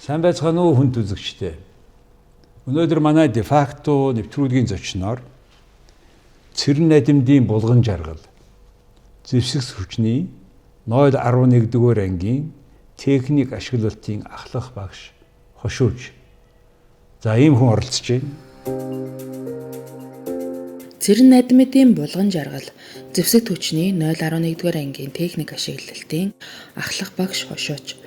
Сайн байцгаана уу хүнд үзэгчдээ. Өнөөдөр манай дефакто нэвтрүүлгийн зочноор Цэрэн надимдын булган жаргал зэвсэг хүчний 0.11 дугаар ангийн техник ашиглалтын ахлах багш Хошууч. За ийм хүн оролцож байна. Цэрэн надмидын булган жаргал зэвсэг хүчний 0.11 дугаар ангийн техник ашиглалтын ахлах багш Хошууч.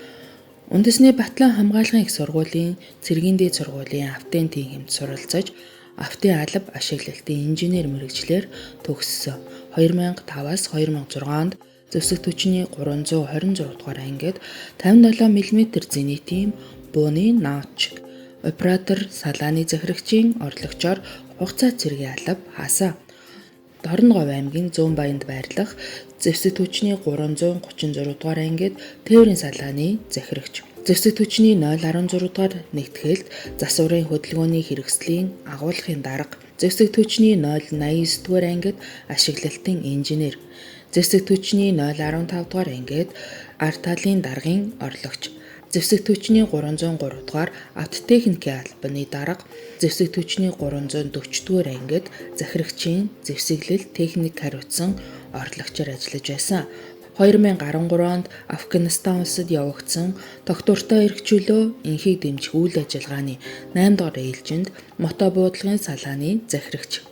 Үндэсний Батлан хамгаалгын их сургуулийн цэргийн дээд сургуулийн автын тэнхимд суралцаж автын алба ашиглалтын инженер мэргэжлээр төгссөн. 2005-аас 2006 онд зэвсэг хүчний 326 дугаар ангид 57 мм зенитийн бууны научик оператор салааны захирагчийн орлогчоор хугацаа цэргийн алба хаасан. Дорноговь аймгийн Зүүн Баянд байрлах зэвсэг хүчний 336 дугаар ангид тээврийн салааны захирагч. Зэвсэг хүчний 0.16 дугаар нэгтгэлд засварын хөдөлгөөний хэрэгслийн агуулгын дарга. Зэвсэг хүчний 0.89 дугаар ангид ашиглалтын инженер. Зэвсэг хүчний 0.15 дугаар ангид ард талын даргын орлогч. Зэвсэг хүчний 303 дугаар автотехникийн албаны дарга, зэвсэг хүчний 340 дугаар ангид захирагчийн зэвсэглэл техник хариуцсан орлогчоор ажиллаж байсан. 2013 онд Афганистан улсад явагдсан тогтвортой эрхчлөө энхийг дэмжих үйл ажиллагааны 8 дугаар ээлжинд мото буудлагын салааны захирагч.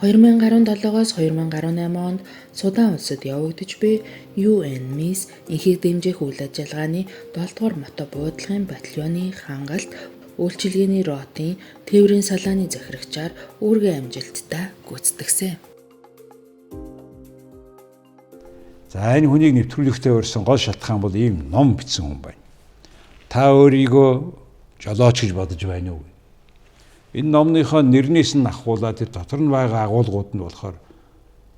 2017-оос 2018 онд Судан улсад явагдаж буй UNMISS энхийг дэмжих үйл ажиллагааны 7 дугаар мото буудлагын батальоны хангалт үйлчилгээний ротын тээврийн салааны захирагчаар үүргээ амжилттай гүйцэтгэсэн. За энэ хүнийг нэвтрүүлэгтээ урьсан гол шалтгаан бол ийм ном бичсэн хүн байна. Та өөрийгөө жолооч гэж бодож байна уу? Энэ номныхоо нэрнээс нь ахуулаад тэр дотор нь байгаа агуулгууд нь болохоор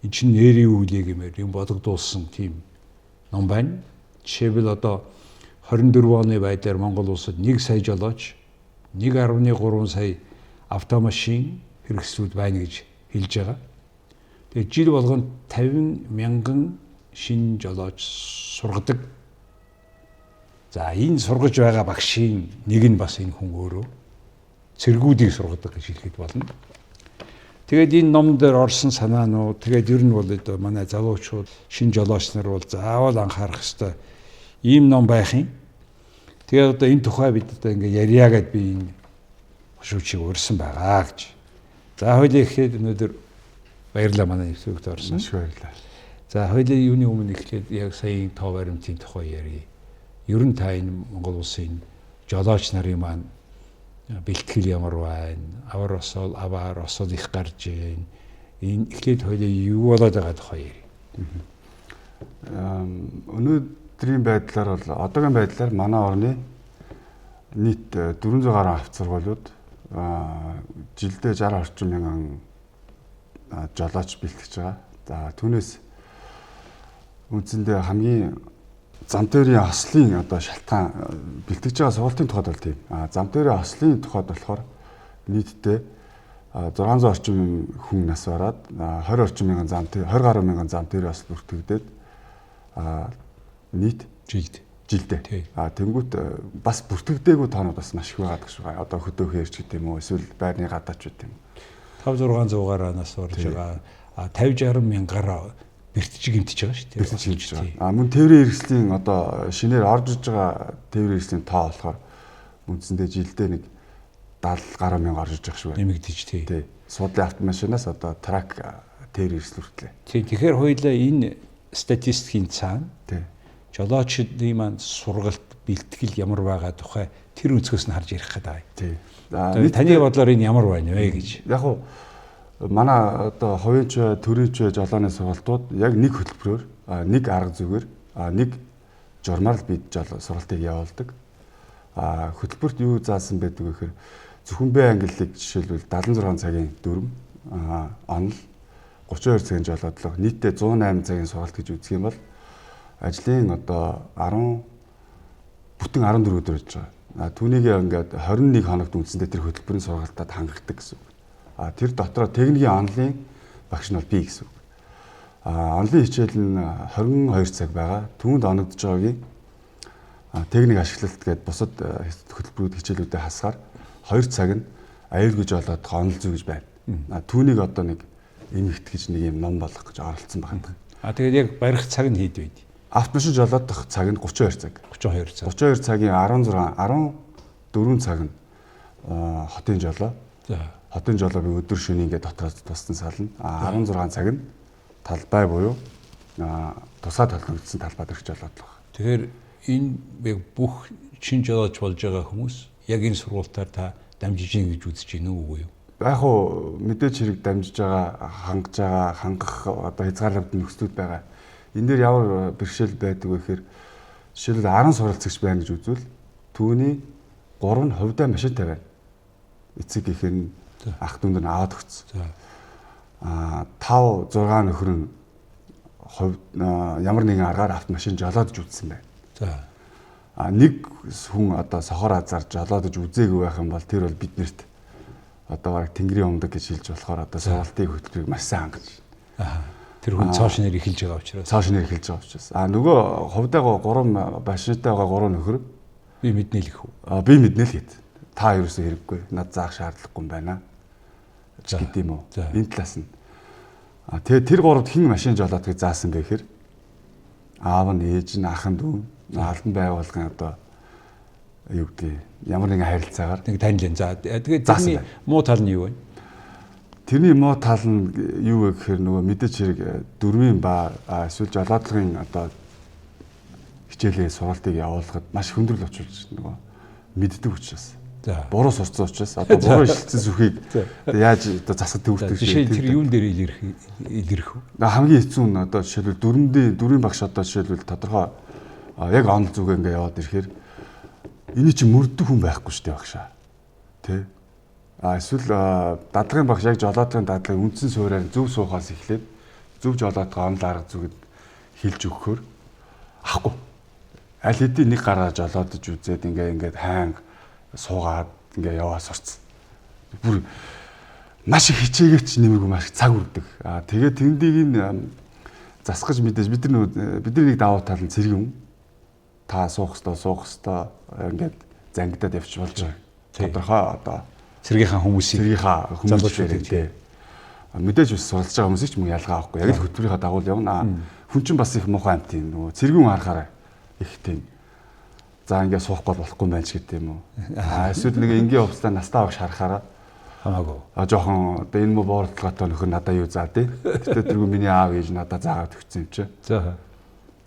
эн чинь нэрийн үлээ гэмээр юм бодогдуулсан тийм ном байна. Жишээлбэл одоо 24 оны байдлаар Монгол улсад 1 сая жолооч, 1.3 сая автомашин хэрэгслүүд байна гэж хэлж байгаа. Тэгээд жил болгон 50 мянган шинэ жолооч сургадаг. За энэ сургаж байгаа багшийн нэг нь бас энэ хүн өөрөө цэргүүдийг сургадаг гэж хэлэхэд болно. Тэгээд энэ ном дээр орсон санаанууд, тэгээд ер нь бол одоо манай залуучууд, шинэ жолооч нар бол заавал анхаарах ёстой ийм ном байх юм. Тэгээд одоо энэ тухай бид одоо ингээ ярья гэд би энэ хошуучийг урьсан байгаа гэж. За хоёлаа эхлээд өнөөдөр баярлалаа манай нэвтрүүлэгт орсон. Маш баярлалаа. За хоёлаа юуны өмнө эхлээд яг саяын тоо баримтын тухай ярья. Ер нь та энэ Монгол улсын жолооч нарын маань бэлтгэл ямар байна? Авар осол, аваар осол их гарч байна. Энэ эхлээд хоёлаа юу болоод байгаа тухай ярья. Өнөөдрийн байдлаар бол одоогийн байдлаар манай орны нийт 400 гаруй авто сургуулиуд жилдээ 60 орчим мянган жолооч бэлтгэж байгаа. За түүнээс үндсэндээ хамгийн зам дээрийн ослын одоо шалтгаан бэлтгэж байгаа сургалтын тухайд бол тийм. Зам дээрийн ослын тухайд болохоор нийтдээ 600 орчим хүн нас бараад 20 орчим мянган зам дээр 20 гаруй мянган зам дээр осол бүртгэгдээд нийт жилдээ. Тэнгүүт бас бүртгэгдээгүй тоонууд бас маш их байгаад гэж байгаа. Одоо хөдөөх хэрч гэдэг юм уу эсвэл байрны гадаач гэдэг юм. 5 600 гаруй нас барж байгаа. 50 60 мянгаар бэртэж гэмтэж байгаа шүү дээ. Мөн тээврийн хэрэгслийн одоо шинээр орж иж байгаа тээврийн хэрэгслийн тоо болохоор үндсэндээ жилдээ нэг 70 гаруй мянга орж иж байгаа шүү. Нэмэгдэж тий. Суудлын автомашинаас одоо трак тээврийн хэрэгсэл хүртлээ. Тий. Тэгэхээр хоёлаа энэ статистикийн цаана жолоочдын маань сургалт бэлтгэл ямар байгаа тухай тэр өнцгөөс нь харж ярих гэдэг. Тий. Таны бодлоор энэ ямар байна вэ гэж. Яг уу манай одоо хувийн ч төрийн ч жолооны сургалтууд яг нэг хөтөлбөрөөр, нэг арга зүгээр, нэг журмаар л бид сургалтыг явуулдаг. Хөтөлбөрт юу заасан байдаг вэ гэхээр зөвхөн Б ангиллыг жишээлбэл 76 цагийн дүрм, онол 32 цагийн жолоодлого, нийтдээ 108 цагийн сургалт гэж үзэх юм бол ажлын одоо 10 бүтэн 14 өдөр болж байгаа. Түүнийг ингээд 21 хоногт үндсэндээ тэр хөтөлбөрийн сургалтад хангахдаг гэсэн үг. Тэр дотроо техникийн онлын багш нь бол би гэсэн үг. Онлын хичээл нь 22 цаг байгаа. Түүнд оногдож байгаагийн Техник ашиглалт гээд бусад хөтөлбөрүүд хичээлүүдэд хасгаар 2 цаг нь аюулгүй жолоодох онол зүй гэж байна. Түүнийг одоо нэг эмэгт гэж нэг юм ном болгох гэж оролцсон байна. А тэгээд яг барих цаг нь хэд байд? Автомашин жолоодох цаг нь 32 цаг. 32 цаг. 32 цагийн 16 14 цаг нь хотын жолоо. За. Хотын жолоо би өдөр шөнө ингээд дотроос тусдан сална. А 16 цаг нь талбай буюу тусгай толгогдсон талбай дэрх жолоодлого. Тэгэхээр энэ яг бүх чин жолооч болж байгаа хүмүүс яг энэ сургуультаар та дамжиж гин гэж үзэж байна уу үгүй юу? Яг уу мэдээж хэрэг дамжиж байгаа, хангаж байгаа, хангах одоо хязгаарлалт нөхцлүүд байгаа. Энэ дээр ямар бэрхшээл байдаг вэ гэхээр жишээлбэл 10 суралцагч байна гэж үзвэл түүний 3 нь хувьдаа машинтай байна. Эцэг гэх нь ах дүүнд нь аваад өгсөн. 5 6 нөхөр нь хувь ямар нэгэн аргаар автомашин жолоодож үзсэн байна. За. Нэг хүн одоо сохор азар жолоодож үзээгүй байх юм бол тэр бол биднэрт одоо бараг тэнгэрийн умдаг гэж хэлж болохоор одоо сургалтын хөтөлбөрийг маш сайн хангаж байна. Тэр хүн цоо шинээр эхэлж байгаа учраас. Цоо шинээр эхэлж байгаа учраас. Нөгөө хувьдаа 3 машинтай байгаа 3 нөхөр би мэднэ л гэх үү? Би мэднэ л гэд. Та ерөөсөө хэрэггүй. Над заах шаардлагагүй юм байна гэдэг юм уу? Энэ талаас нь. Тэгээ тэр гуравд хэн машин жолоодгийг заасан бэ гэхээр аав нь, ээж нь, ах нь, дүү нь, албан байгууллагын одоо юу гэдгийг ямар нэгэн харилцаагаар нэг танилэн. За тэгээд тэрний муу тал нь юу вэ? Тэрний муу тал нь юу вэ гэхээр нөгөө мэдээж хэрэг дөрвийн ба эсвэл жолоодлогын одоо хичээлийн сургалтыг явуулахад маш хүндрэл учруулж нөгөө мэддэг учраас. Буруу сурцсан учраас одоо буруу ишилцсэн сүхийг яаж одоо засах төвөртөг шээ. Тэр юун дээр илэрх вэ? Хамгийн хэцүү нь одоо жишээлбэл дөрвийн багш одоо жишээлбэл тодорхой яг онол зүгээ ингээ яваад ирэхээр эний чинь мөрдөх хүн байхгүй шүү дээ багшаа. Тэ? Эсвэл дадлагын багш яг жолоодлогын дадлагын үндсэн суурьаар зөв суухаас эхлээд зөв жолоодгоо онол арга зүгэд хэлж өгөхөөр ахгүй. Аль хэдийн нэг гараа жолоодож үзээд ингээд хайнга суугаад ингээ яваа сурцсан. Бүр маш их хичээгээч нэмэргүй маш их цаг үрдэг. Тэгээд тэндийг нь засгаж мэдээж бидний нэг давуу тал нь цэрэг юм. Та суух ёстой ингээд зангидаад явчих болж байгаа. Тодорхой одоо цэргийнхаа хүмүүсийг залуучуудыг тий. Мэдээж бас суралцж байгаа хүмүүсийг ч мөн ялгаа авахгүй. Яг л хөтөлбөрийнхаа дагуу явна. Хүн чинь бас их муухай амт юм. Нөгөө цэргийн хүн харахаараа их тийм. За ингээд суухгүй болохгүй юм байна ч гэдэг юм уу. Эсвэл нэг энгийн хувцастай настаа багш харахаараа хамаагүй. Жохон одоо энэ мө боордлоготой нөхөр надаа юу заа тий. Гэтэ тэргүй миний аав ээж надаа заагаад өгсөн юм чи. За.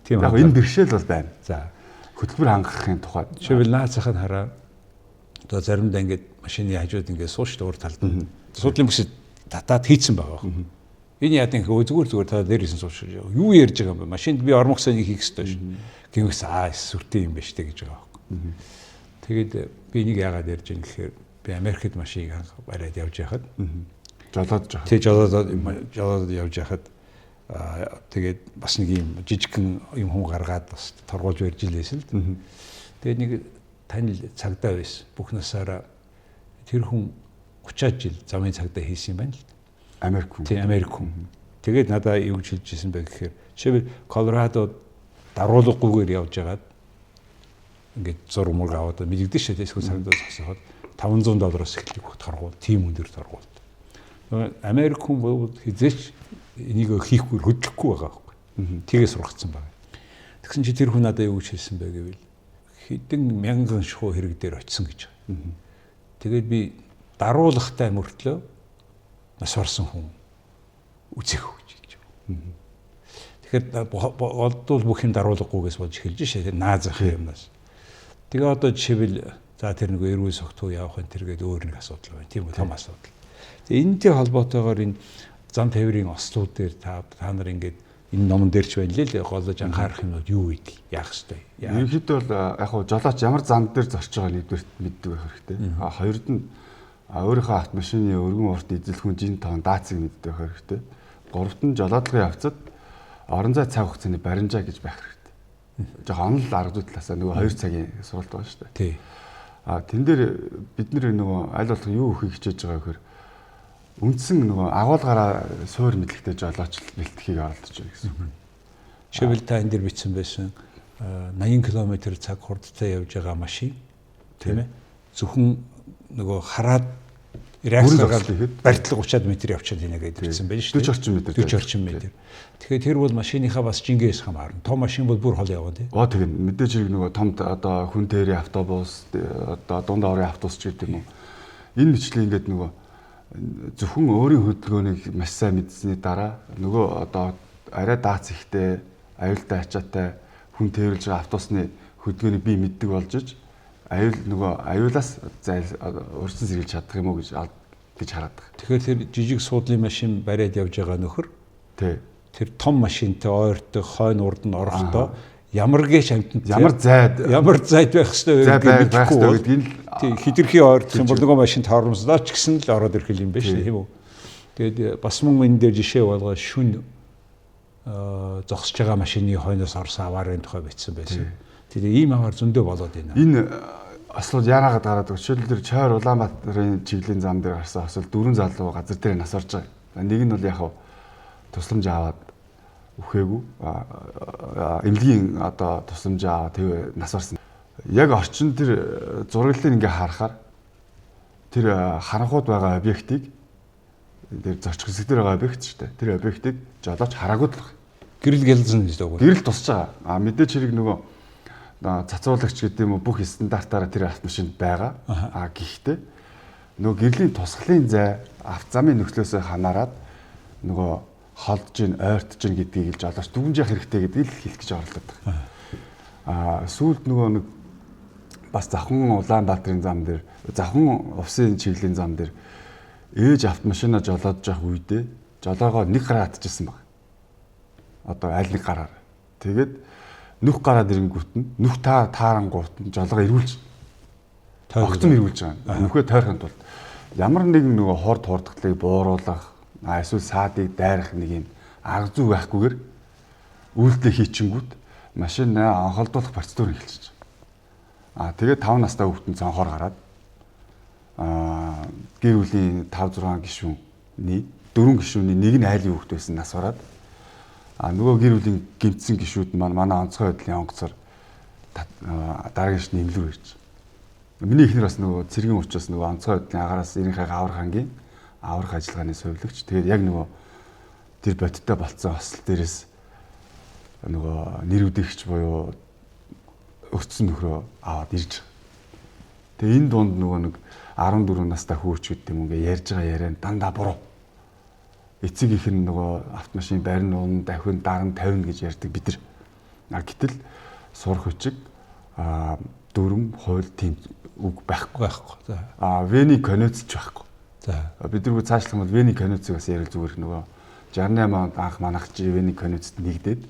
Тийм. Яг энэ бэрхшээл бол байна. За. Хөтөлбөр хангахын тухай. Жишээлбэл наацхад хараа одоо заримдаа ингээд машины хажууд ингээд сууж дур талд нь суудлын бүсэд татаад хийцэн байгаа байхгүй. Энэ яа гэх вэ? Зүгээр та дээрээс нь сууж юу ярьж байгаа юм бэ? Машинд би ормох санийг хийх ёстой шүү. Гэмээс сүртэй юм байна штэ гэж байгаа байхгүй. Тэгээд би энийг яагаад ярьж байгаа гэхээр би Америкт машиныг бариад явж байхад жолоодож байгаа. Тий, жолоодод явж байхад тэгээд бас нэг юм жижигхэн юм хүн гаргаад бас торгуулж барьж илээсэн л. Тэгээд нэг танил цагдаа байсан. Бүх насаараа тэр хүн 30 жил замын цагдаа хийсэн юм байна л. Америк хүн. Тий, Америк хүн. Тэгээд надаа юу гэж хэлж ирсэн бэ гэхээр жишээлбэл Колорадо даруулгагүйгээр явж байгаад ингээд зураг мураг аваад мэдэгдэн шээ эсвэл цагдаа зогсоход $500 эхэлдэг бүх торгуул, тийм өндөр торгуул. Америк хүн бол хизээч энийг хийхгүй хөдлөхгүй байгаа байхгүй. Тэгээ сургацсан байна. Тэгсэн чи тэр хүн надаа юу гэж хэлсэн бэ гэвэл хэдэн мянган шувуу хэрэг дээр очисон гэж. Тэгээд би даруулгатай мөртлөө нас барсан хүн үзэх гэж хэлж байна. Тэгэхээр голдвол бүх юм даруулгагүйгээс болж эхэлж шээ. Наазах юмнаас. Тэгээ одоо жишээлбэл за тэр нэг эрүүл согтуу явах энэ тэргээд өөр нэг асуудал байна. Тийм үү, том асуудал. Тэгээ энэтэй холбоотойгоор энэ зам тээврийн ослууд дээр та нар ингээд энэ номон дээр ч байна лээ л голож анхаарах юмнууд юу вэ? Яах ёстой? Ерөнхийдөө бол яг хуу жолооч ямар зам дээр зорч байгаа нэгдүгээрт мэддэг байх хэрэгтэй. Хоёрд нь өөрийнхөө автомашины өргөн урт эзэлхэн жин тоон даацыг мэддэг байх хэрэгтэй. Гуравт нь жолоодлогын явцад орон зай цаг хугацааны баримжаа гэж байх хэрэгтэй. Жохон онол арга зүй талаасаа нөгөө 2 цагийн сургалт байгаа шүү дээ. Тий. Тэн дээр бид нөгөө аль болох юу өгөхийг хичээж байгаа гэхээр үндсэн нөгөө агуулгаараа суур мэдлэгтэй жолооч бэлтгэхийг оролдож байна гэсэн үг. Жишээлбэл та энэ дэр бичсэн байсан 80 км цаг хурдтай явж байгаа машин, тийм ээ. Зөвхөн нөгөө хараад реакц гаргаад барьтлаг 30-аад метр явчихад байна гэдээ бичсэн байж шүү дээ. 40 орчим метр. 40 орчим метр. Тэгэхээр тэр бол машиныхаа бас жингээс хамаарна. Том машин бол бүр хол явна тий. Оо тийм. Мэдээж хэрэг нөгөө том одоо хүн тээрийн автобус, одоо дунд орын автобус ч гэдэг юм уу. Энэ мэтлээ ингээд нөгөө зөвхөн өөрийн хөдөлгөөнийг маш сайн мэдсэний дараа нөгөө одоо арай даац ихтэй, аюултай ачаатай хүн тээвэрлж байгаа автобусны хөдөлгөөнийг би мэддэг болж иж аюул нөгөө аюулаас урьдчилан сэргийлж чадах юм уу гэж хараад байгаа. Тэгэхээр тэр жижиг суудлын машин бариад явж байгаа нөхөр тий. Тэр том машинтай ойртох, хойно урд нь орохдоо ямар гээч амьтанд ямар зайд байх ёстой вэ гэдгийг нь тий хитрхи ойртох юм бол нөгөө машин тоормслоо ч гэсэн л ороод ирэх юм байна шүү дээ, тийм үү. Тэгээд бас мөн энэ дээр жишээ болгоо шүн зогсож байгаа машины хойноос орсон аваарын тухай бичсэн байсан. Тэгээд ийм аваар зөндөө болоод байна. Энэ осол яараагаад гараад жишээлбэл тэр Чойр Улаанбаатарын чиглэлийн зам дээр гарсан осол дөрвөн залуу газар дээр нас орж байгаа. Нэг нь бол яг тусламж аваад үхээгүй. Эмнэлгийн одоо тусламж аваад тэгээ нас орсон. Яг орчин тэр зураглалыг ингээ харахаар тэр харанхууд байгаа объектыг тэр зорчих хэсэг дээр байгаа объект шүү дээ. Тэр объектыг жолооч хараагүй л байна. Гэрэл гэлзэн гэж дөө. Гэрэл тусч байгаа. А мэдээч хэрэг нөгөө цацуулагч гэдэг юм уу бүх стандартаараа тэр автомашинд байгаа. А гэхдээ нөгөө гэрлийн тусгалын зай авто замын нөхцлөөсөө хамаарат нөгөө холдож гин, ойртож гин гэдгийг л жолооч дүгнж явах хэрэгтэй гэдгийг л хэлэх гэж оролдоод байгаа. А сүүлд нөгөө нэг бас Завхан Улаанбаатарын зам дээр, Завхан увсын чиглэлийн зам дээр ээж автомашина жолоодж явах үедээ жолоогоо нэг гараа атчихсан баг. Одоо аль нэг гараар. Тэгээд нүх гараад ирэнгүүт нь нүх таарангуут нь жолоогоо эргүүлж огцом эргүүлж байгаа. Нүхээ тойрохын тулд ямар нэгэн нөгөө хорд хурдгалыг бууруулах, эсвэл саадыг дайрах нэг юм арга зүй байхгүйгээр үйлдэл хийчингүүт машин анхалдуулах процедур эхэлж байгаа. Тэгээд 5 настай хүүхэд нь цонхоор гараад гэр бүлийн 5 6 гишүүний 4 гишүүний нэг нь айлын хүүхэд байсан нас бараад нөгөө гэр бүлийн гэмтсэн гишүүд маань манай онцгой байдлын онгоцоор дараагийн шин нэмлүү ирж. Миний эхнэр бас нөгөө цэргийн учраас нөгөө онцгой байдлын агараас 90 аврах ангийн аврах ажиллагааны сувилагч. Тэгээд яг нөгөө тэр бодиттой болцсон осол дээрээс нөгөө нэр үдэгч буюу өртсөн нөхрөө аваад ирж. Тэгээ энэ дунд нөгөө нэг 14 настай хүүч гэдэг юм ингээ ярьж байгаа яриа нь дандаа буруу. Эцэг их нь нөгөө автомашин барин уун давхин даран тавина гэж ярьдаг бид нар. Гэтэл сурах хүчиг дүрм хууль тийм үг байхгүй. За. Вений конвенц ч байхгүй. За. Бид нар цаашлах юм бол Вений конвенцийг бас ярил зүгээр нөгөө 68 онд анх манайх Вений конвенцэд нэгдээд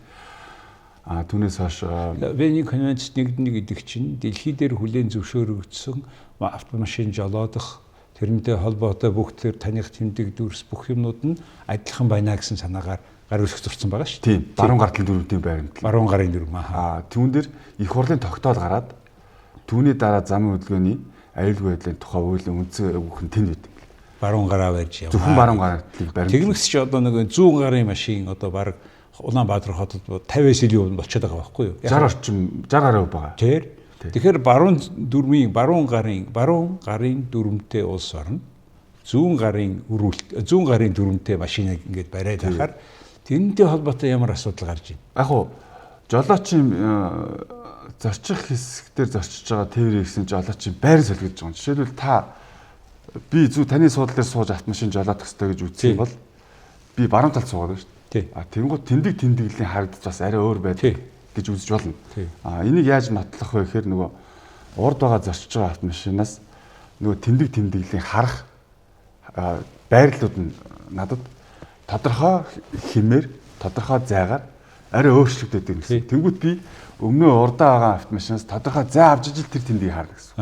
түүнээс хойш Вений конвенцэд нэгдэнэ гэдэг чинь дэлхий дээр хүлээн зөвшөөрөгдсөн автомашин жолоодох тэрнтэй холбоотой бүх төр таних тэмдэг дүрс бүх юмнууд нь адилхан байна гэсэн санаагаар гар үсэх зурсан байгаа шүү дээ. Тийм. Баруун гарын дүрмийн баримтлал. Баруун гарын дүрм. Түүн дээр их хурлын тогтоол гараад түүний дараа замын хөдөлгөөний аюулгүй байдлын тухай хуулийн үндсэн өгөх нь тэнд байт. Баруун гараа барьж яваа. Зөвхөн баруун гарыг баримт. Тэгмэс чи одоо нэг зүүн гарын машин одоо баг Улаанбаатар хотод 50-аас илүү болчиход байгаа байхгүй юу? 60 орчим 60 гаруй байгаа. Тэр. Тэгэхээр баруун дүрмийн баруун гарын дүрмтэй улс орно. Зүүн гарын өрүүлт зүүн гарын дүрмтэй машиныг ингээд бариад байхаар тэрнтэй холбоотой ямар асуудал гарч байна? Яг уу жолоочийн зорчих хэсэг дээр зорчиж байгаа тээврийн гэсэн жолоочийн байр солигдож байгаа. Жишээлбэл та би зүү таны суудлаар сууж автомашин жолоодох ёстой гэж үзсэн бол би баруун талд суугаад байна шүү дээ. Тэнгууд тэмдэг тэмдэглэлийн харагдаж бас арай өөр байдаг гэж үзэж болно. Энийг яаж нотлох вэ гэхээр нөгөө урд байгаа зорчиж байгаа автомашинаас нөгөө тэмдэг тэмдэглэлийн харах байрлалууд нь надад тодорхой хэмээр тодорхой зайгаар арай өөрчлөгдөд гэсэн. Тэнгүүд би өмнөө урдаа байгаа автомашинаас тодорхой зай авч ижил тэр тэмдгийг харна гэсэн.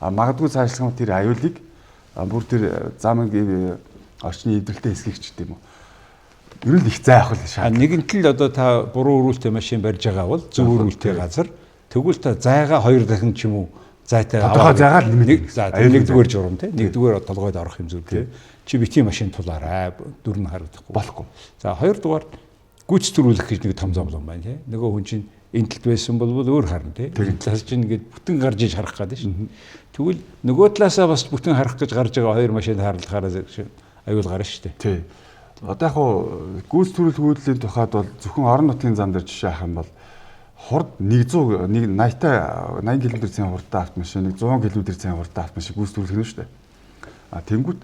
Магадгүй цаашлах юм тэр аюулыг бүр тэр замын орчны эвдрэлтэй хэсгийг ч гэдэм үү. Ер нь их зай авах л шаардлага. Нэгэнт л одоо та буруу өрүүлтэй машин барьж байгаа бол зөв өрүүлтэй газар тэгвэл та зайгаа хоёр дахин ч юм уу зайтай тодорхой зайгаа л нэмээд за нэгдүгээр журам тий нэгдүгээр толгойд орох юм зүйл тий чи бити машин тулаарай дүр нь харагдахгүй болохгүй. За хоёрдугаар гүйц төрүүлэх гэж нэг том зовлон байна тий нөгөө хүн чинь Энэ талд байсан бол өөр харна тий. Энэ талаас чинь ингээд бүтэн гарч иж харах гэдэг шин. Тэгвэл нөгөө талаасаа бас бүтэн харах гэж гарч байгаа хоёр машин хаарлахаараа аюул гарна шүү дээ. Тий. Одоо яг хуу гүйц төрөлгүүдлийн тухайд бол зөвхөн орон нутгийн зам дээр жишээ авах юм бол хурд 100 нэг 80 80 км/цагийн хурдтай автомашиныг 100 км/цагийн хурдтай автомашин гүйц төрөлх нь шүү дээ. А тэнгүүт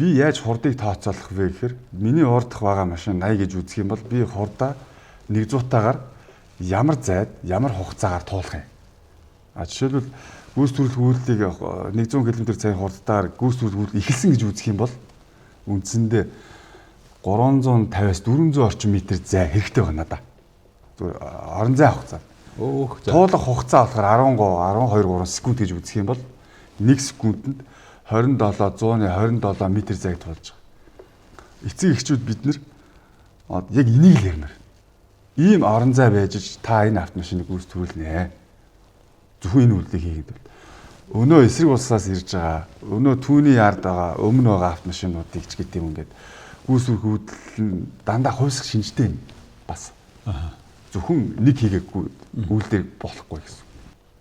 би яаж хурдыг тооцоолох вэ гэхээр миний урдах байгаа машин 80 гэж үзэх юм бол би хурдаа 100-таагаар ямар зайд ямар хугацаагаар туулах юм. А жишээлбэл гүйц төрөлх үйлдэлийг 100 км/цагийн хурдтайгаар гүйц төрөлх үйлдэл эхэлсэн гэж үзэх юм бол үндсэндээ 350-аас 400 орчим метр зай хэрэгтэй байна надаа. Зүгээр орон зай хугацаа. Өөх за. Туулах хугацаа болохоор 13 12 3 секунд гэж үзэх юм бол 1 секундэд 27 127 метр зайг туулж байгаа. Эцэг эхчүүд бид нар яг энийг л ярмаар. Ийм орон зай байж та энэ автомашиныг үүс төрүүлнэ. Зөвхөн энэ үйлдэлийг хийгээд бол. Өнөө эсрэг улсаас ирж байгаа, өнөө түүний ярд байгаа, өмнө байгаа автомашинуудыг ч гэдэг юм ингээд гүйсвэрх үйлдэл нь дандаа хувьсах шинжтэй юм бас. Зөвхөн нэг хийгээгүй үйлдэл болохгүй гэсэн.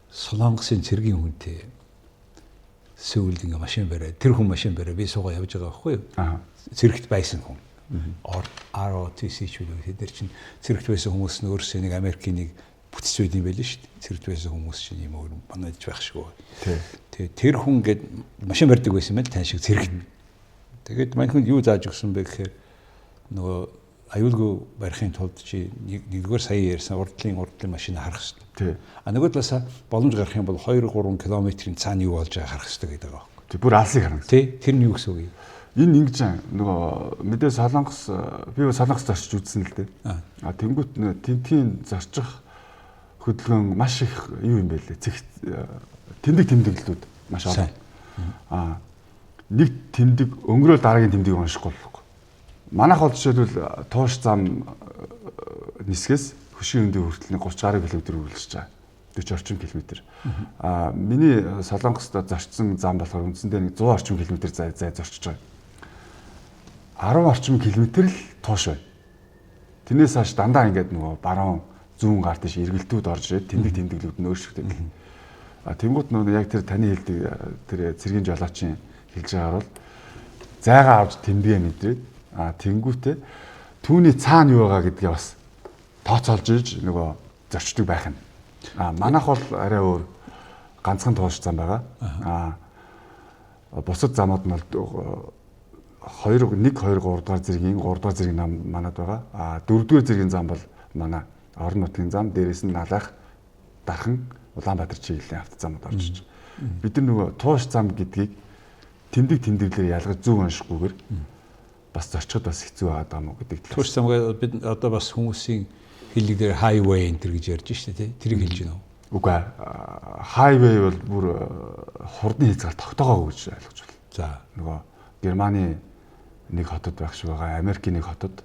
Солонгосын цэргийн хүнтэй Сөүлд ингээ машин бариад тэр хүн машин бариад би суугаа явж байгаа байхгүй юу? Цэрэгт байсан хүн. ROTC ч үлээ тэд нар чинь цэрэгт байсан хүмүүс нь өөрсдөө нэг Америкийн нэг бүтц байд юм байл шүү дээ. Цэрэгт байсан хүмүүс чинь юм өөр манайж байх шиг. Тий. Тэр хүн гээд машин барьдаг байсан юм л тань шиг цэрэгт. Тэгээд мань хүнд юу зааж өгсөн бэ гэхээр нөгөө аюулгүй барихын тулд чи нэгдүгээр сая ярьсан урдлын машин харах хэрэгтэй. А нөгөө талаасаа боломж гарах юм бол 2 3 км-ийн цаана юу болж байгааг харах хэрэгтэй гэдэг байгаа байхгүй. Тий, бүр алсыг харна гэсэн. Тий, тэр нь юу гэсэн үг юм? Энэ ингэж нөгөө мэдээ Солонгос би Солонгост зорчиж үзсэн л дээ. А тэнгуут тентхийн зорчих хөдөлгөөн маш их юу юм бэ лээ. Цэг тэмдэг тэмдэглэлүүд маш олон. А нэг тэмдэг өнгөрөөл дараагийн тэмдгийг уншихгүй болохгүй. Манайх бол жишээлбэл тууш зам нисгээс хөшгийн өндөө хүртэл нэг 30 гаруй километр үргэлжлэж байгаа. 40 орчим километр. А миний Солонгост зорчсон зам болохоор үндсэндээ нэг 100 орчим километр зай зорчиж байгаа. 10 орчим километр л тууш байна. Тэрнээс хойш дандаа ингээд нөгөө баруун зүүн гар тийш эргэлтүүд орж ирээд тэмдэг тэмдэглүүд нь өөрчлөгдөв. А тэнгуут нөгөө яг тэр таны хэлдэг тэр цэргийн жолоочийн хэлж байгаагаар бол зайгаа авч тэмдэгэ мэдрээд а тэнгуүтээ түүний цаана юу байгаа гэдгээ бас тооцоолж иж нөгөө зорчдог байх нь. А манайх бол арай өөр ганцхан тууш зам байгаа. А бусад замууд нь бол 2 1 2 3 дугаар зэргийн 3 дугаар зэргийн нам манад байгаа. А 4 дугаар зэргийн зам бол манай орон нутгийн зам, дээрээс нь Налайх, Дархан, Улаанбаатар чиглэлийн автозамууд орж иж. Бид нар нөгөө тууш зам гэдгийг тэмдэг тэмдэглэлээр ялгаж зөв уншихгүйгээр бас зорчход бас хэцүү байгаа юм уу гэдэг талаас. Тууш замгаа бид одоо бас хүмүүсийн хэллэг дээр highway энэ төр гэж ярьж штэ тий. Тэрийг хэлж байна уу? Үгүй ээ. Highway бол бүр хурдны хязгаар тогтоогоогүй гэж ойлгож байна. За. Нөгөө Германы нэг хотод байх шиг байгаа, Америкийн нэг хотод,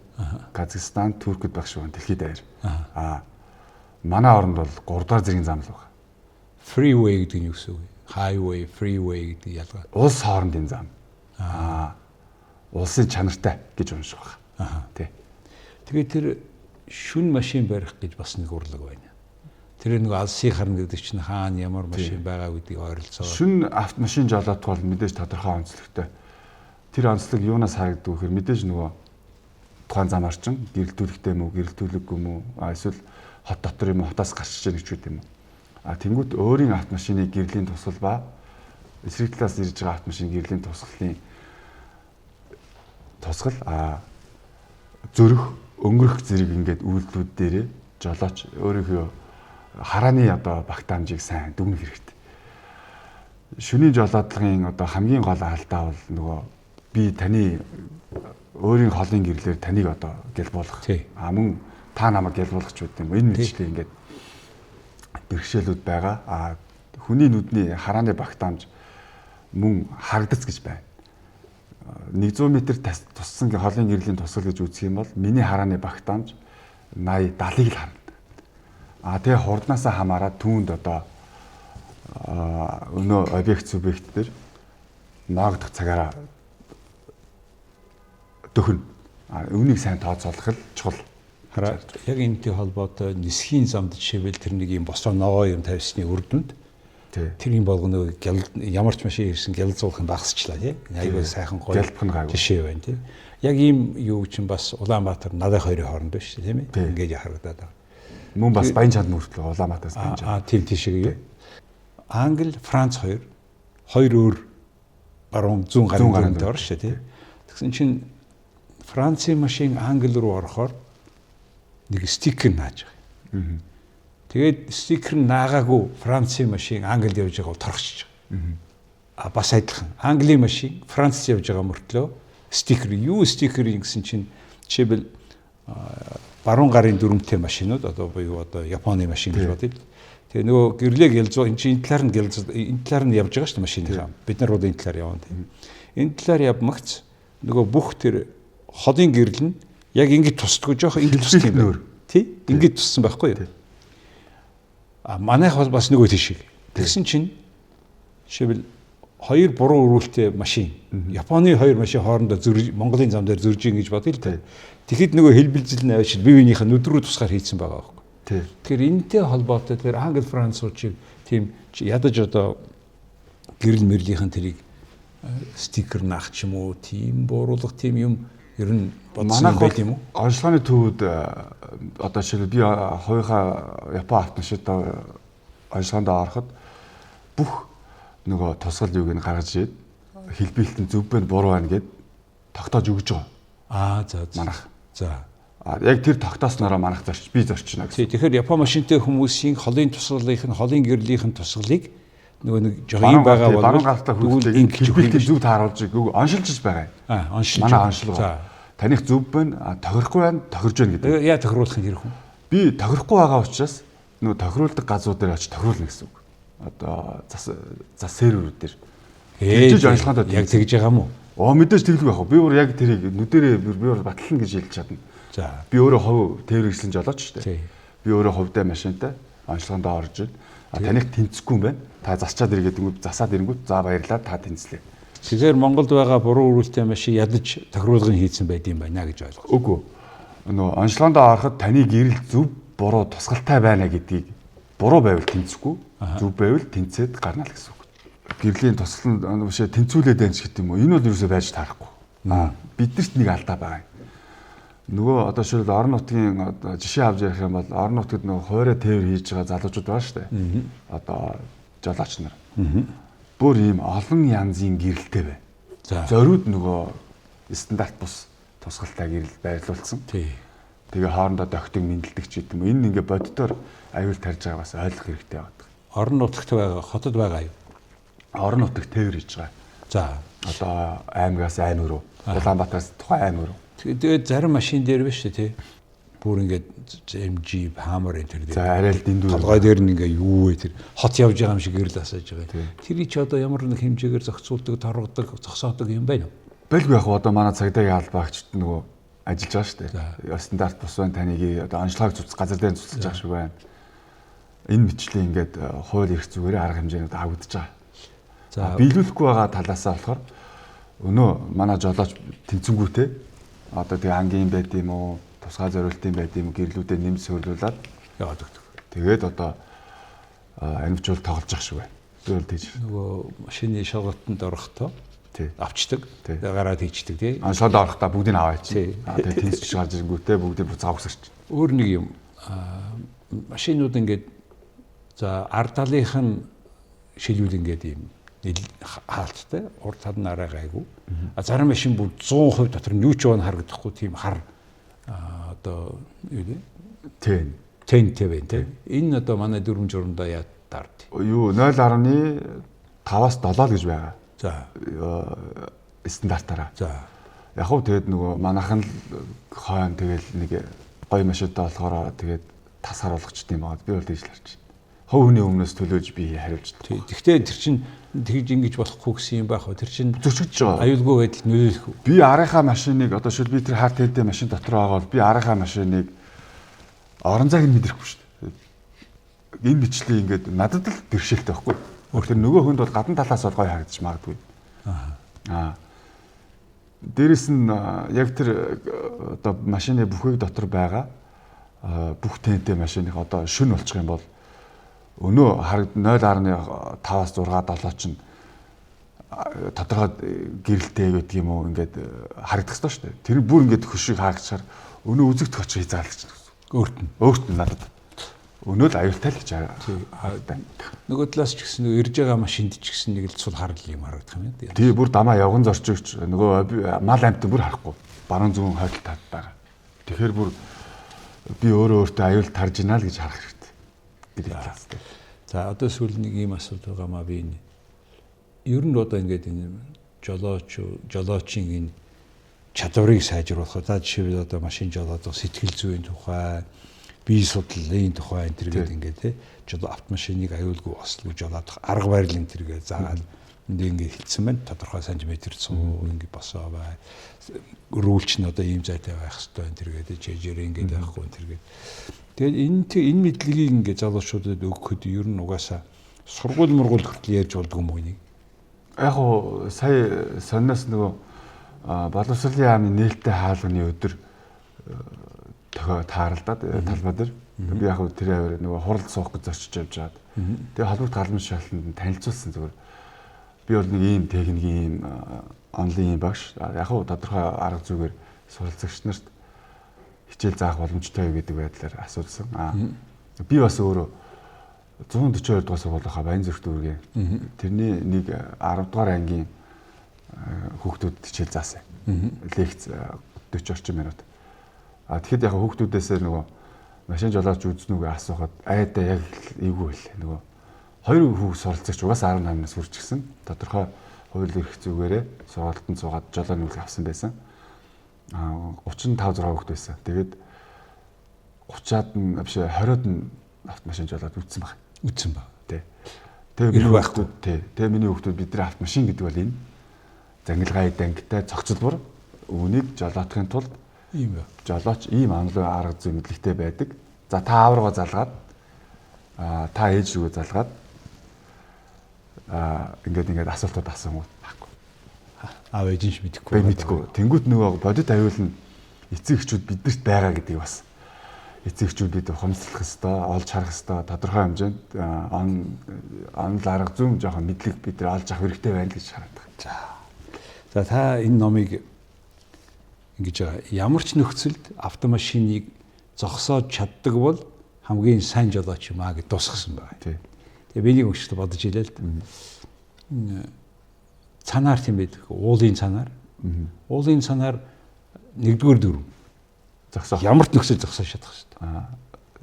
Казахстан, Туркид байх шиг байна дэлхийд даяар. Аа манай оронд бол 3 дугаар зэргийн зам л байна. Freeway гэдэг нь юу гэсэн үг вэ? Highway, freeway гэдэг ялгаа. Улс хоорондын зам. Аа улсын чанартай гэж унших байна. Тий. Тэгээд тэр шүн машин барих гэж бас нэг урлаг байна. Тэр нэг алсыг харна гэдэг чинь хаана ямар машин байгаа гэдгийг ойролцоогоор. Шүн автомашин жолоодох бол мэдээж тодорхой онцлогтой. Тэр онцлог юунаас харагддаг вэ гэхээр мэдээж нөгөө тухайн зам орчин гэрэлтүүлэгтэй юм уу, гэрэлтүүлэггүй юм уу, эсвэл хот дотор юм уу, хотоос гарч иж гэж үү юм уу. А тэнгуут өөрийн автомашины гэрлийн тусгал ба эсрэг талаас ирж байгаа автомашины гэрлийн тусгалын тусгал зөрөх, өнгөрөх зэрэг ингээд үйлдэлүүд дээрээ жолооч өөрийнхөө харааны одоо багтаамжийг сайн дүгнэх хэрэгтэй. Шөнийн жолоодлагын одоо хамгийн гол алдаа бол нөгөө би таны өөрийн холын гэрлээр таныг одоо гялбуулах. А мөн та намайг гялбуулах ч үгүй юм. Энэ мэтчлээ ингээд бэрхшээлүүд байгаа. А хүний нүдний харааны багтаамж мөн харагдац гэж байна. 100 м туссан холын гэрлийн тусгал гэж үзэх юм бол миний харааны багтаамж 80 70-ыг л харна. А тэгээ хурднаасаа хамаарат түүнд одоо өнөө объект субъект дээр ноогдох цагаараа дөхнө. А үүнийг сайн тооцоолох л чухал. Хараа яг энэтэй холбоотой нисхийн замд жишээвэл тэр нэг юм босоо ногоо юм тавьсны үр дүнд тэр юм болгоно ямар ч машин ирсэн гялзуулах нь багасчлаа тий. Айгүй сайхан гоё жишээ байна тий. Яг ийм юу чинь бас Улаанбаатар надад хоёрын хооронд биш тийм ээ. Ингээд харагдаад байгаа. Мөн бас Баян чанд мөртлөө Улаанбаатараас Баян чанд. Аа тийм тийшээ юу. Англи, Франц хоёр өөр баруун зүүн гарын дүрмтэй орно шүү тий. Тэгсэн чинь Францын машин Англи руу орохоор нэг стикер нааж байгаа. Тэгээд стикер наагаагүй Францын машин Англид явж байгаа торгочих. А бас адилхан Английн машин Францд явж байгаа мөртлөө стикер юу стикер гэсэн чинь жишээлбэл баруун гарын дүрмтэй машинууд одоо буюу одоо Японы машин гэж бодъё. Тэгээ нөгөө гэрлээ гялзуу энэ чинь энэ талаар нь гялзуу энэ талаар нь явж байгаа шүү дээ машиныхаа. Бид нар бол энэ талаар явна тийм. Энэ талаар явмагц нөгөө бүх тэр холын гэрэл нь яг ингэж тусдаггүй жоох ингэж тусдаг юм байна. Тий? Ингэж туссан байхгүй юу? А манайх бол бас нөгөө тийш. Тэгсэн чинь жишээлбэл хоёр буруу өрүүлтэй машин Японы хоёр машин хоорондоо зөрж Монголын зам дээр зөрж ийн гэж бодъё л дээ. Тэгэхэд нөгөө хэлбэлзэл нь авчид бие биенийхээ нүд рүү тусгаар хийцэн байгаа байхгүй. Тэгэхээр энэтэй холбоотой тэр Англи Француучийг тийм ядаж одоо гэрэл мэрлийнхэн тэрийг стикер наах ч юм уу тийм бууруулах тийм юм ер нь бодсон байл юм уу? Онцлогооны төвд одоо жишээлбэл би хувийнхаа Япон автомашинтай онцлогоонд ороход бүх нөгөө тусгал юуг нь гаргаж ирээд хэлбэлтэн зөв байна буруу байна гэд тогтоож өгч байгаа. Аа за манах. За. А яг тэр тогтооснороо манах зорч би зорчно гэсэн. Тэгэхээр Япон машинтай хүмүүсийн холын тусгалынх нь холын гэрлийнх нь тусгалыг нөгөө нэг жоо юм байгаа бол баруун гартаа хүртэл хэлбэлтийг зөв тааруулж оншилж байгаа юм. Аа оншилж. Манай оншилгаа. За. Таних зөв байна, тохирохгүй байна, тохирж байна гэдэг. Яа тохируулах юм тэр хүн? Би тохирохгүй байгаа учраас нөгөө тохируулдаг газруу дээр очиж тохируулна гэсэн үг. Одоо зас серверүүд дээр. Тэгж онцлогоонд яг тэгж байгаа юм уу? Оо мэдээж тэглэг байх. Би өөр яг тэрийг нүдэрээ би өөр батлана гэж хэлж чадна. За. Би өөрөө хувь тээвэрлсэн жолооч шүү дээ. Би өөрөө хувьдаа машинтай онцлогоонд орж ийн. А таних тэнцэхгүй юм байна. Та засчаад иргээд ирэнгүүт засаад ирэнгүүт за баярлалаа та тэнцлээ. Тэгэхээр Монголд байгаа буруу өрүүлтэй машин ядаж тохируулгын хийцэн байд юм байна гэж ойлгох. Үгүй. Нөгөө онцлогоонд ороход таны гэрэл зөв буруу тусгалтай байна гэдгийг буруу байвал тэнцэхгүй, зөв байвал тэнцээд гарна л гэсэн үг. Гэрлийн тусгал нь бишээ тэнцвүүлээд байна ч гэдэг юм уу. Энэ бол юусоо байж таарахгүй. Биднэрт нэг алдаа байгаа юм. Нөгөө одоо шил орон нутгийн одоо жишээ авч ярих юм бол орон нутгад нөгөө хуурай тээвэр хийж байгаа залуучууд байгаа шүү дээ. Одоо жолооч нар. Бүр ийм олон янзын гэрэлтэй байна. За. Зориуд нөгөө стандарт бус тусгалтай гэрэл байрлуулсан. Тий. Тэгээ хоорондоо догтыг мэндэлдэг ч гэдэг юм. Энэ ингээ боддоор аюул тарж байгаа бас ойлгох хэрэгтэй байдаг. Орон нутагт байгаа, хотод байгаа юу? Орон нутагт тээвэр хийж байгаа. За. Одоо аймгаас аймаг руу, Улаанбаатараас тухайн аймаг руу. Тэгээд зарим машин дээр биш үү тий. Бүр ингээд MG Hammer энэ тэр дээр. За арай л дэндүү. Толгой дээр нь ингээ юу вэ тэр хот явж байгаа юм шиг гэрэл асааж байгаа. Тэрийг чи одоо ямар нэг хэмжээгээр зохицуулдаг, торгодог, зогсоодог юм байна уу? Бэлгүй яг одоо манай цагдаагийн албаагчд нөгөө ажиллаж байгаа шүү дээ. Стандарт бус байна таныг одоо онцлогыг цуц газар дээр цуцлаж байгаа шиг байна. Энэ мэтчлийн ингээд хууль эрх зүгээр арга хэмжээнүүд авагдаж байгаа. За биелүүлэхгүй байгаа талаасаа болохоор өнөө манай жолооч тэнцэнгүүтээ одоо тэгээ ангийн байд юм уу, тусгай зориултын байд юм уу гэрлүүдээ нэмж суйрлуулад яваад өгдөг. Тэгээд одоо амжуул тоглож байгаа шиг байна. Зүйл тийж. Нөгөө машины шалгалтанд орохдоо авчдаг. Гараад хийчдэг тий. Онцлогонд орохдоо бүгдийг аваач. Аа тэгээ тэнцэж гарч ирэнгүүтээ бүгдийг буцаа өгсөрч. Өөр нэг юм машинууд ингээд за ард талынх нь шилүүл ингээд ийм хаалттай урд тал нь арай гайгүй. А зарим машин бүр 100% дотор нь юу ч яваа харагдахгүй тийм хар одоо юу вэ? Тэн. Тэнтэй байна тий. Энэ одоо манай дүрм журамдаа яа дард. Юу 0.5-аас 7 л гэж байгаа. За. Стандартаараа. За. Яг хөө тэгээд нөгөө манайхан л хойно тэгэл нэг гоё машинтай болохоор тэгээд тас харуулгач юм байгаа. Би бол тэгж л харж байна. Хувь хүний өмнөөс төлөөж би хариулж чадахгүй. Гэхдээ тэр чинь тэгж ингэж болохгүй гэсэн юм байх уу? Тэр чинь зөрчигдөж байгаа. Аюулгүй байдал нөлөөлөх үү? Би арынхаа машиныг одоо шил би тэр хар тэнтэй машин дотор байгаа бол би арынхаа машиныг орон зайг нь мэдрэхгүй шүү дээ. Энэ бичлэг ингээд надад л бэрхшээлтэй байхгүй. Тэр нөгөө хүнд бол гадна талаас бол гоё харагдаж магадгүй. Аа. Дээрэс нь яг тэр одоо машины бүхэг дотор байгаа Бүх тэнтэй машиных одоо шүн болчих юм бол өнөө харагд 0.5-аас 6 7 чинь тодорхой гэрэлтэй гэдэг юм уу ингээд харагдах ёстой шүү дээ. Тэр бүр ингээд хөшиг хаагчаар өнөө үзэгдэх очих хязгаарлагдчих. Өөрт нь надад. Өнөө л аюултай л гэж харагдана. Нөгөө талаас ч гэсэн ирж байгаа машинд ч гэсэн нэг л цул харал юм харагдах юм байна. Тий, бүр дамаа явган зорчигч нөгөө мал амьтан бүр харахгүй. Баруун зүүн хойдол тад байгаа. Тэгэхээр бүр би өөрөө өөртөө аюул тарж ийна л гэж харах хэрэгтэй. Гэдэг талаас. За одоо сүүл нэг ийм асуудал байгаа маа би энэ. Ер нь одоо ингээд энэ жолоочийн энэ чадварыг сайжруулах. За жишээлбэл одоо машин жолоодох сэтгэл зүйн тухай, бие судлалын тухай энэ төр гээд ингээд тий жолоо автомашиныг аюулгүй ослгүй жолоодох арга барил энэ төр гээд заагаад энд ингээд хэлсэн байна. Тодорхой сантиметр 100 ингээд босоо бай. Рүүлч нь одоо ийм зайтай байх хэвээр энэ төр гээд чэжээр ингээд байхгүй энэ төр гээд. Тэгээд энэ мэдлэгийг ингээд залуучуудад өгөхөд ер нь угаасаа сургууль мургуул хүртэл ярьж болдгоо юм уу энийг? Яг уу сая сонноос нөгөө боловсролын яамны нээлттэй хаалганы өдөр тааралдаад талбай дээр би яг тэр аваар нөгөө хуралд суух гэж зорчиж явж байгаад тэгээ холбогд галмын шалтанд танилцуулсан зүгээр. Би бол нэг ийм техникийн ийм онлайн багш яг уу тодорхой арга зүгээр суралцагч нарт хичээл заах боломжтой юу гэдэг байдлаар асуусан. Би бас өөрөө 142 дугаар сургуулийнхаа Баян зүрх дүүргийн тэрний нэг 10 дугаар ангийн хүүхдүүдэд хичээл заасан. Лекц 40 орчим минут. А тэгэхэд яг хүүхдүүдээсээ нөгөө машин жолооч үзнэ үгүй асуухад айдаа яг эвгүй байлээ. Нөгөө хоёр хүүхд суралцагч угаасаа 18-наас хүрчихсэн. Тодорхой хууль эрх зүгээрээ сургалтанд суугаад жолоо нүүлэг авсан байсан. 35 6 хүүхд байсан. Тэгээд 30-аад нь биш 20-од нь автомашин жолоод үтсэн баг. Үтсэн баг. Тий. Тэгээ миний хүүхдүүд тий. Тэгээ миний хүүхдүүд бидний автомашин гэдэг бол энэ зангилгай дангитай цогцлбор үүнийг жолоотохын тулд ийм жолооч ийм амлын арга зүй мэдлэгтэй байдаг. За та аав руугаа залгаад та ээж рүүгээ залгаад ингээд асуултууд асуунгууд байхгүй. Аав ээж нь ч мэдэхгүй. Мэдэхгүй. Тэнгүүт нөгөө бодит аюул нь эцэг эхчүүд биднэрт байгаа гэдгийг бас эцэг эхчүүд бид ухамсарлах ёстой, олж харах ёстой, тодорхой хэмжээнд онол арга зүйн жоохон мэдлэг бид нар олж авах хэрэгтэй байна гэж хараад байгаа. За та энэ номыг ингэж байгаа. Ямар ч нөхцөлд автомашиныг зогсоож чаддаг бол хамгийн сайн жолооч юм аа гэж дуусгасан байгаа. Тэгээ би нэг өгчтэй бодож илээ л дээ. Цанаар тийм байдаг. Уулын цанаар. Уулын цанаар нэгдүгээр дүрм. Зогсоох. Ямар ч нөхцөл зогсоож чадах шүү дээ.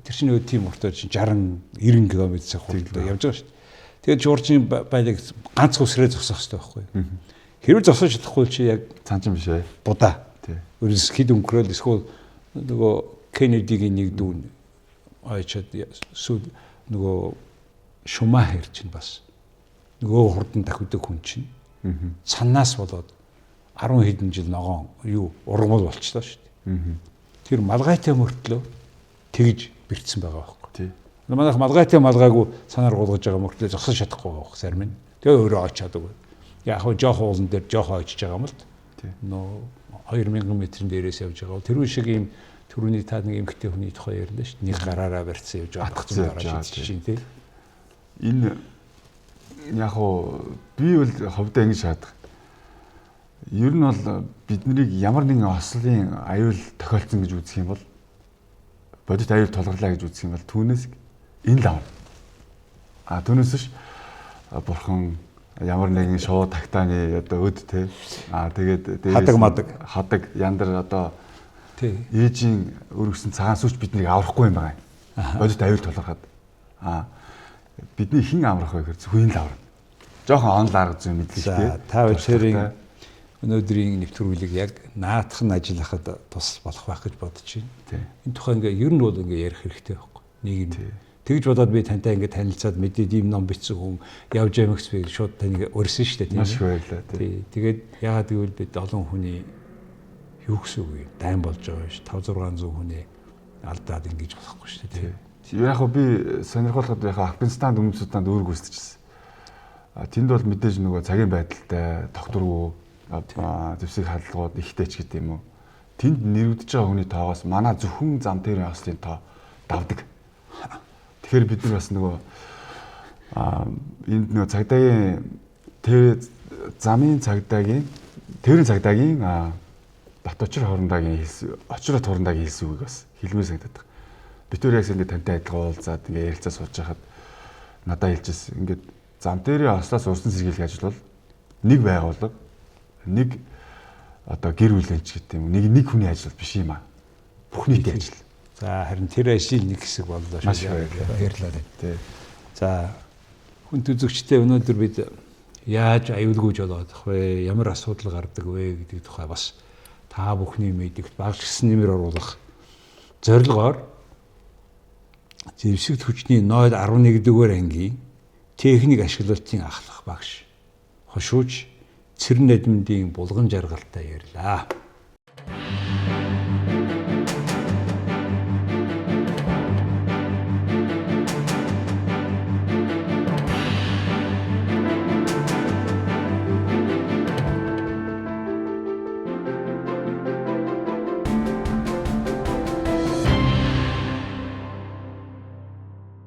Тэр чинь өө тийм уртаар чинь 60 90 км цаг хурдтай явж байгаа шүү дээ. Тэгээд жуурчийн байлыг ганц үсрээ зогсоох хэрэгтэй байхгүй. Хэрвээ зогсоож чадахгүй чи яг цан чинь биш ээ. Будаа. Өөрөөс хэд өнгөрөөл эсвэл нөгөө Кеннедигийн нэг дүүн ойчод сүүл нөгөө Шумахер чинь бас нөгөө хурдан дахиудаг хүн чинь цанаас болоод 10 хэдэн жил ногоон юу ургамал болчлоо шүү дээ. Тэр малгайтай мөртлөө тэгж бэртсэн байгаа байхгүй. Манайх малгайтай малгайгүй цанаар гулгаж байгаа мөртлөө зогсож чадахгүй байгаа зарим нь. Тэгээ өөрөө очиад өгөө. Яг хөө жоох уулан дээр жоох очиж байгаа юм л. Нөө 2000 метрэн дээрээс явж байгаа. Тэр үе шиг ийм түрүүний та нэг эмгтэй хүний тухай ярьлаа шүү дээ. Нэг гараараа барьцсан явж байгаа. Атгцсан гараа шидэж чинь тий. Энэ яг уу би бол ховдоо ингэж шаардах. Ер нь бол биднийг ямар нэгэн ослын аюул тохиолдсон гэж үзэх юм бол бодит аюул тулгарлаа гэж үзэх юм бол түүнээс энэ л авна. А түүнээс биш бурхан ямар нэгэн шууд тагтааны одоо өд те. А тэгээд хадаг мадаг хадаг яндар одоо тий ээжийн өргөсөн цагаан сүч биднийг аврахгүй юм байна. Бодит аюул тулгархад. А бидний хэн аврах вэ гэхээр зөвхөн л аврна. Жохон онл арга зүй мэдлэгтэй. Та хоёрын өнөөдрийн нэвтрүүлэг яг наадах нь ажиллахад тус болох байх гэж бодож байна. Энэ тухай ингээ ер нь бол ингээ ярих хэрэгтэй байхгүй. Нийгэм. Тэгж бодоод би тантай ингээ танилцаад мэдээд ийм ном бичсэн хүн явж ямагс би шууд таныг урьсан шүү дээ тийм. Маш их баярлалаа тий. Тэгээд яагаад гэвэл бид олон хүний юу гэсэн үг юм дайн болж байгаа ш 5 600 хүний алдаад ингэж болохгүй шүү дээ тий. Яг хөө би сонирхолтой яг Афганистанд өмнө Суданд үүрэг гүйцэтгэжсэн. Тэнд бол мэдээж нөгөө цагийн байдалтай тогтворгүй зэвсэг халдлагууд ихтэй ч гэдэг юм уу. Тэнд нэрвдэж байгаа хүний тоогоос манай зөвхөн зам тээврийн ослын тоо давдаг. Тэгэхээр бид нар бас нөгөө энд нөгөө цагдаагийн тэр замын цагдаагийн тэрийн цагдаагийн Бат очир хорондагийн хэлсэн очрот хорондагийн хэлсэн үгийг бас хэлмээр санагдаад байна. Бид өөр яг ингээд тантай адилхан уулзаад ингээд ярилцаа сууж байхад надад хэлжсэн ингээд зам дээрээ ослоос урсан сэргийлэх ажил бол нэг байгууллага нэг одоо гэр бүлийн ч гэдэг юм нэг хүний ажил биш юм аа. Бүх нийтийн ажил. За харин тэр ажил нэг хэсэг боллоо шүү. Баярлалаа. Тий. За хүн үзэгчтэй өнөөдөр бид яаж аюулгүй жолоодох вэ? Ямар асуудал гардаг вэ гэдэг тухай бас та бүхний мэдэгт багш гэсэн нэмэр оруулах зорилгоор зэвсэгт хүчний 0.11 дугаар ангийн техник ашиглалтын ахлах багш хошууч Цэрэн Надминдийн булган жаргалтай ярьлаа.